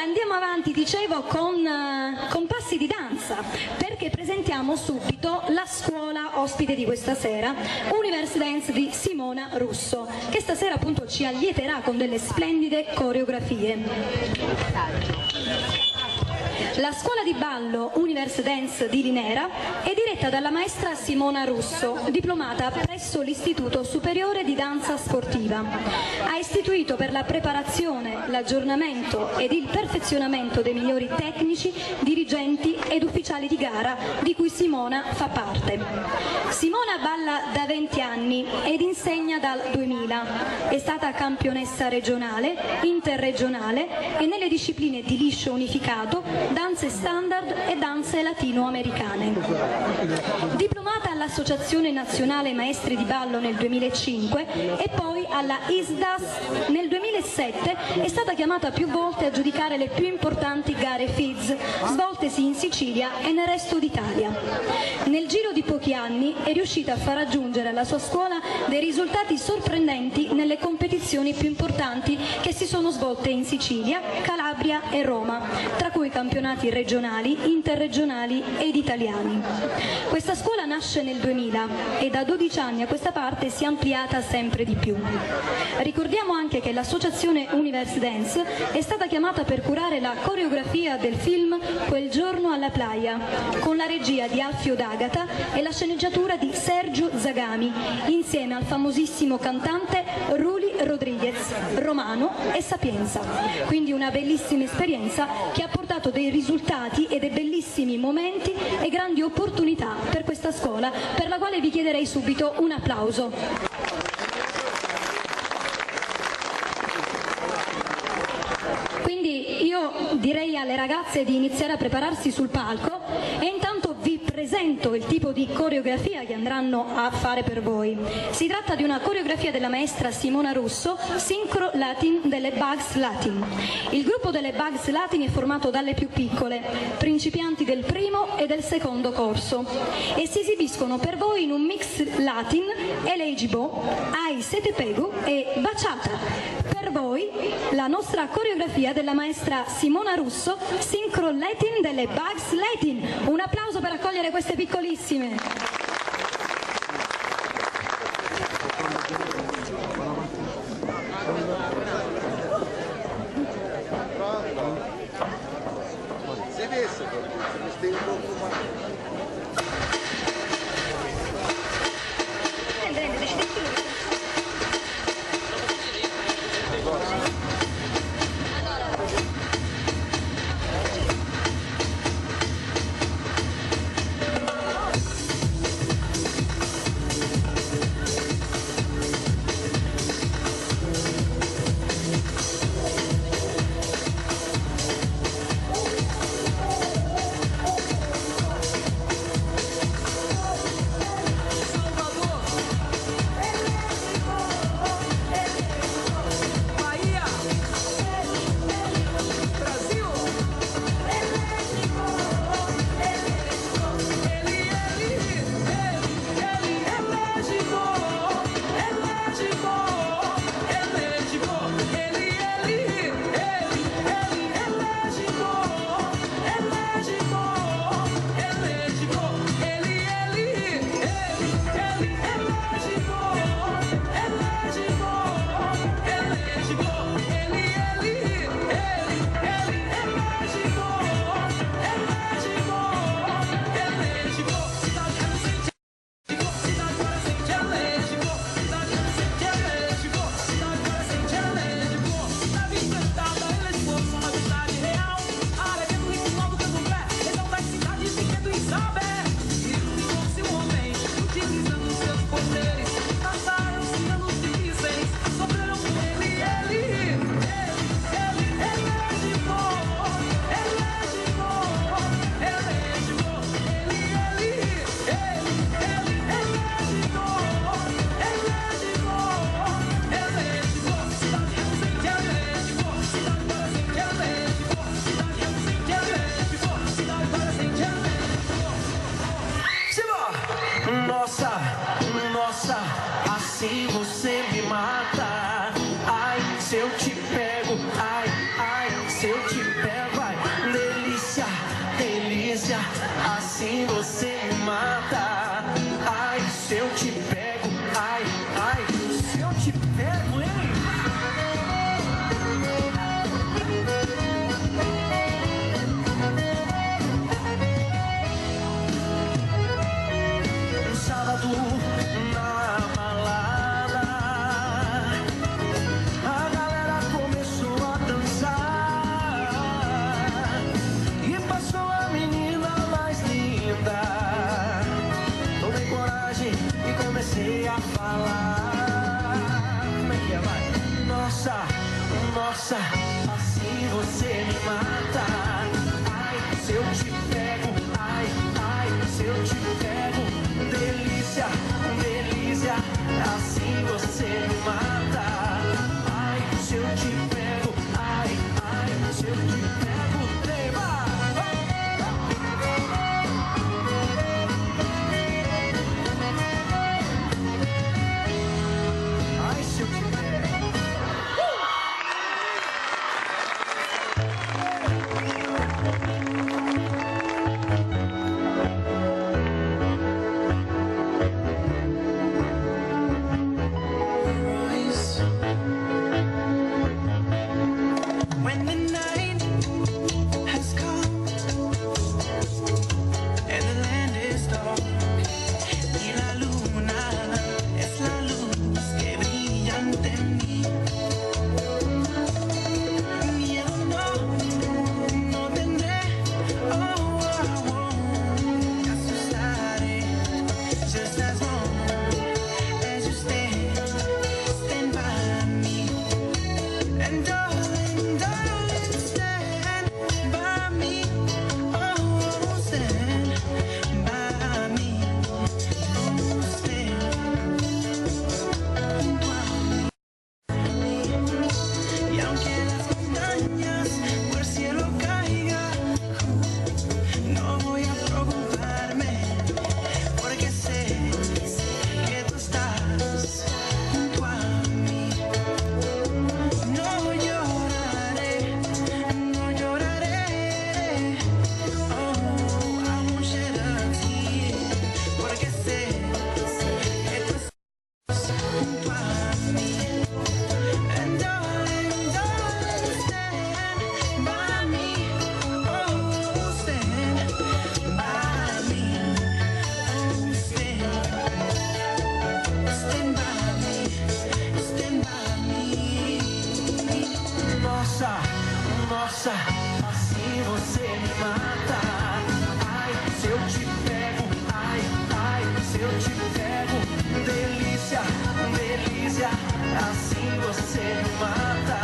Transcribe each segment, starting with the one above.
Allora andiamo avanti, dicevo, con con passi di danza, perché presentiamo subito la scuola ospite di questa sera, Universe Dance di Simona Russo, che stasera appunto ci allieterà con delle splendide coreografie. La scuola di ballo Universe Dance di Linera è diretta dalla maestra Simona Russo, diplomata presso l'Istituto Superiore di Danza Sportiva. Ha istituito per la preparazione, l'aggiornamento ed il perfezionamento dei migliori tecnici, dirigenti ed ufficiali di gara di cui Simona fa parte. Simona balla da 20 anni ed insegna dal 2000. È stata campionessa regionale, interregionale e nelle discipline di liscio unificato, danze standard e danze latinoamericane. Diplomata all'Associazione Nazionale Maestri di Ballo nel 2005 e poi alla ISDAS nel 2007 è stata chiamata più volte a giudicare le più importanti gare FIDS svoltesi in Sicilia e nel resto d'Italia. Nel giro di pochi anni è riuscita a far raggiungere alla sua scuola dei risultati sorprendenti nelle competizioni più importanti che si sono svolte in Sicilia, Calabria e Roma, tra cui campionati regionali, interregionali ed italiani. Questa scuola nasce nel 2000 e da 12 anni a questa parte si è ampliata sempre di più. Ricordiamo anche che l'associazione Universe Dance è stata chiamata per curare la coreografia del film Quel giorno alla playa, con la regia di Alfio D'Agata e la sceneggiatura di Sergio Zagami, insieme al famosissimo cantante Ruli Rodriguez, romano e Sapienza. Quindi una bellissima esperienza che ha portato dei risultati e dei bellissimi momenti e grandi opportunità per questa scuola, per la quale vi chiederei subito un applauso. Quindi io direi alle ragazze di iniziare a prepararsi sul palco e intanto vi presento il tipo di coreografia che andranno a fare per voi. Si tratta di una coreografia della maestra Simona Russo, Sincro Latin delle Bugs Latin. Il gruppo delle Bugs Latin è formato dalle più piccole, principianti del primo e del secondo corso, e si esibiscono per voi in un mix Latin, Elegibo, Ai Sete Pegu e Bachata. Per voi la nostra coreografia della maestra Simona Russo, Sincro Latin delle Bugs Latin. Un applauso per accogliere queste piccolissime. te pego, ai, delícia, delícia, assim você me mata. Ai, se eu te pego, ai, ai, se eu te pego, hein? Um sábado na balada, a galera começou a dançar e passou a menina mais linda. Tomei coragem e comecei a falar. Como é que é, vai? Nossa, nossa, assim você me mata. Ai, se eu te pego, ai, ai, se eu te pego, delícia, delícia, assim você me mata. Ai, se eu te pego, ai, ai, se eu te pego, tema. Ai, se eu te pego. When the night has come and the land is dark y la luna es la luz que brilla ante mí. Miedo no, no tendré, oh, oh, oh, te asustaré, just as long as you stand, stand by me. And darling, darling, stand by me. Oh, stand by me. Oh, stand junto a mí. Y aunque las montañas o el cielo caiga, no voy a preocuparme, porque sé que tú estás junto a mí. No lloraré, no lloraré. Oh, I won't shed a tear, porque sé que tú estás junto a mí. And darling, darling, stand by me. Oh, stand by me. Oh, stand, stand by me. Stand by me. Nossa, nossa, assim você me mata. Ai, se eu te pego, ai, ai, se eu te pego, delícia, delícia, assim você me mata.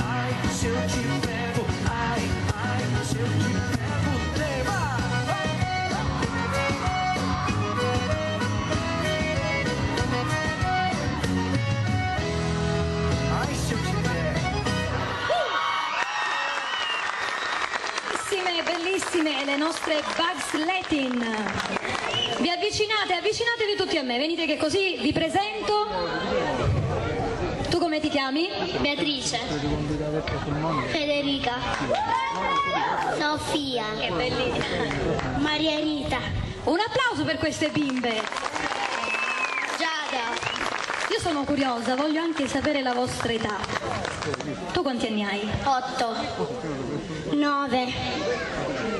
Ai, se eu te pego, ai, ai, se eu te pego, tema. Ai, se eu te pego. Bellissime, bellissime le nostre Bugs Latin. Vi avvicinate, avvicinatevi tutti a me, venite che così vi presento. Tu come ti chiami? Beatrice. Federica. Sofia. Che bellina. Maria Rita. Un applauso per queste bimbe. Giada. Io sono curiosa, voglio anche sapere la vostra età. Tu quanti anni hai? 8. 9.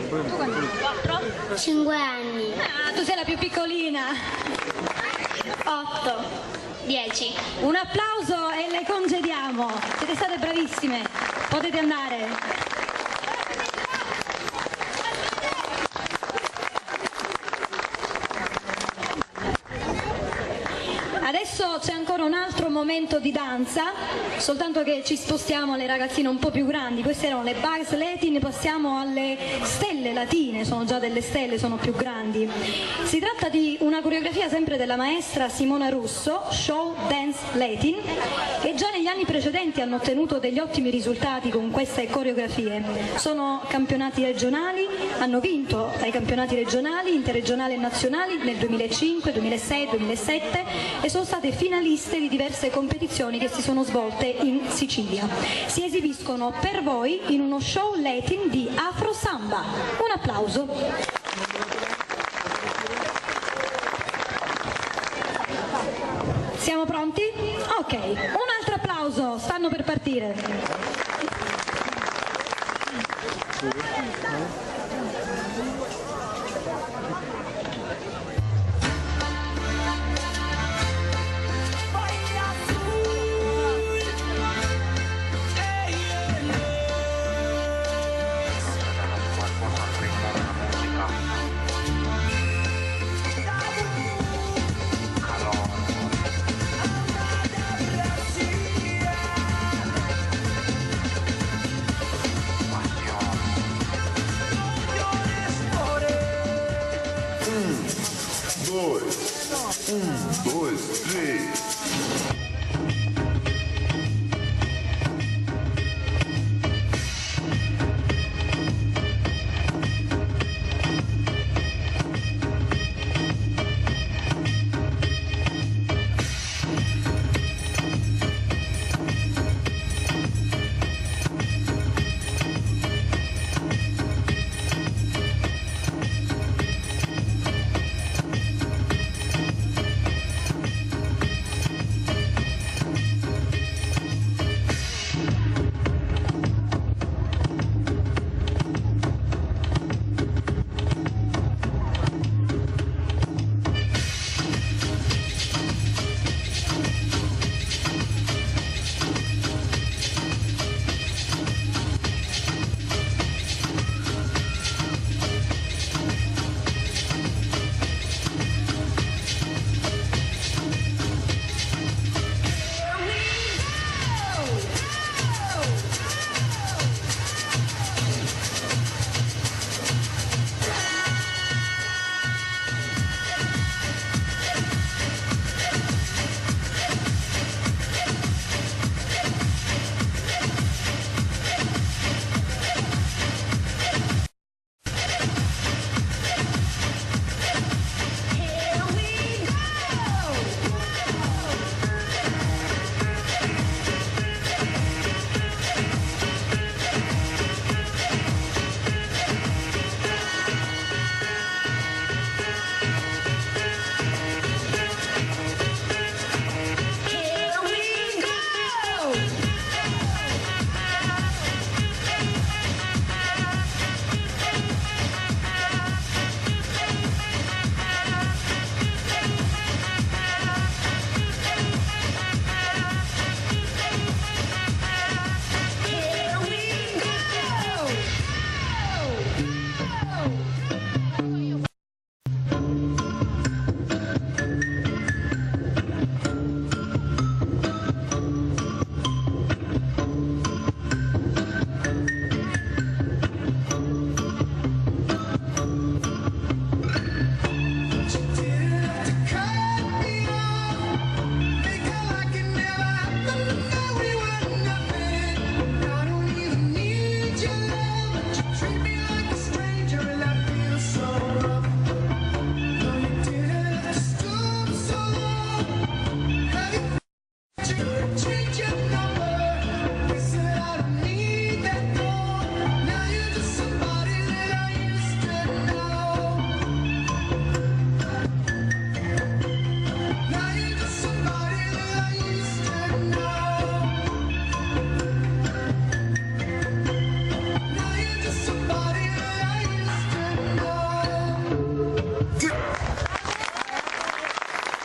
Tu quanti anni? 4? 5 anni. Ah, tu sei la più piccolina. 8. 10. Un applauso e le congediamo. Siete state bravissime. Potete andare. Adesso c'è ancora un altro momento di danza, soltanto che ci spostiamo alle ragazzine un po' più grandi. Queste erano le Bugs Latin, passiamo alle stelle latine, sono già delle stelle, sono più grandi. Si tratta di una coreografia sempre della maestra Simona Russo, Show Dance Latin, che già negli anni precedenti hanno ottenuto degli ottimi risultati con queste coreografie. Sono campionati regionali, hanno vinto ai campionati regionali, interregionali e nazionali nel 2005, 2006, 2007 e sono state finaliste. di diverse competizioni che si sono svolte in Sicilia. Si esibiscono per voi in uno show Latin di Afro Samba. Un applauso. Siamo pronti? Ok, un altro applauso, stanno per partire.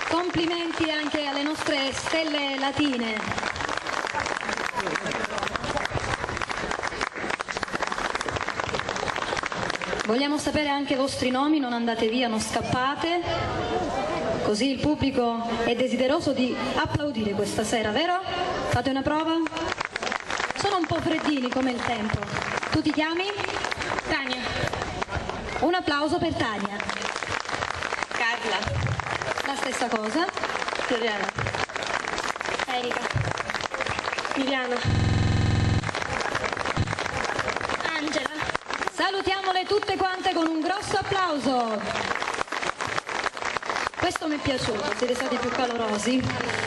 Complimenti anche alle nostre stelle latine. Vogliamo sapere anche i vostri nomi, non andate via, non scappate. Così il pubblico è desideroso di applaudire questa sera, vero? Fate una prova? Sono un po' freddini come il tempo. Tu ti chiami? Tania. Un applauso per Tania. Carla. La stessa cosa. Floriana. Erika. Miriana. Angela. Salutiamole tutte quante con un grosso applauso. Questo mi è piaciuto, siete stati più calorosi.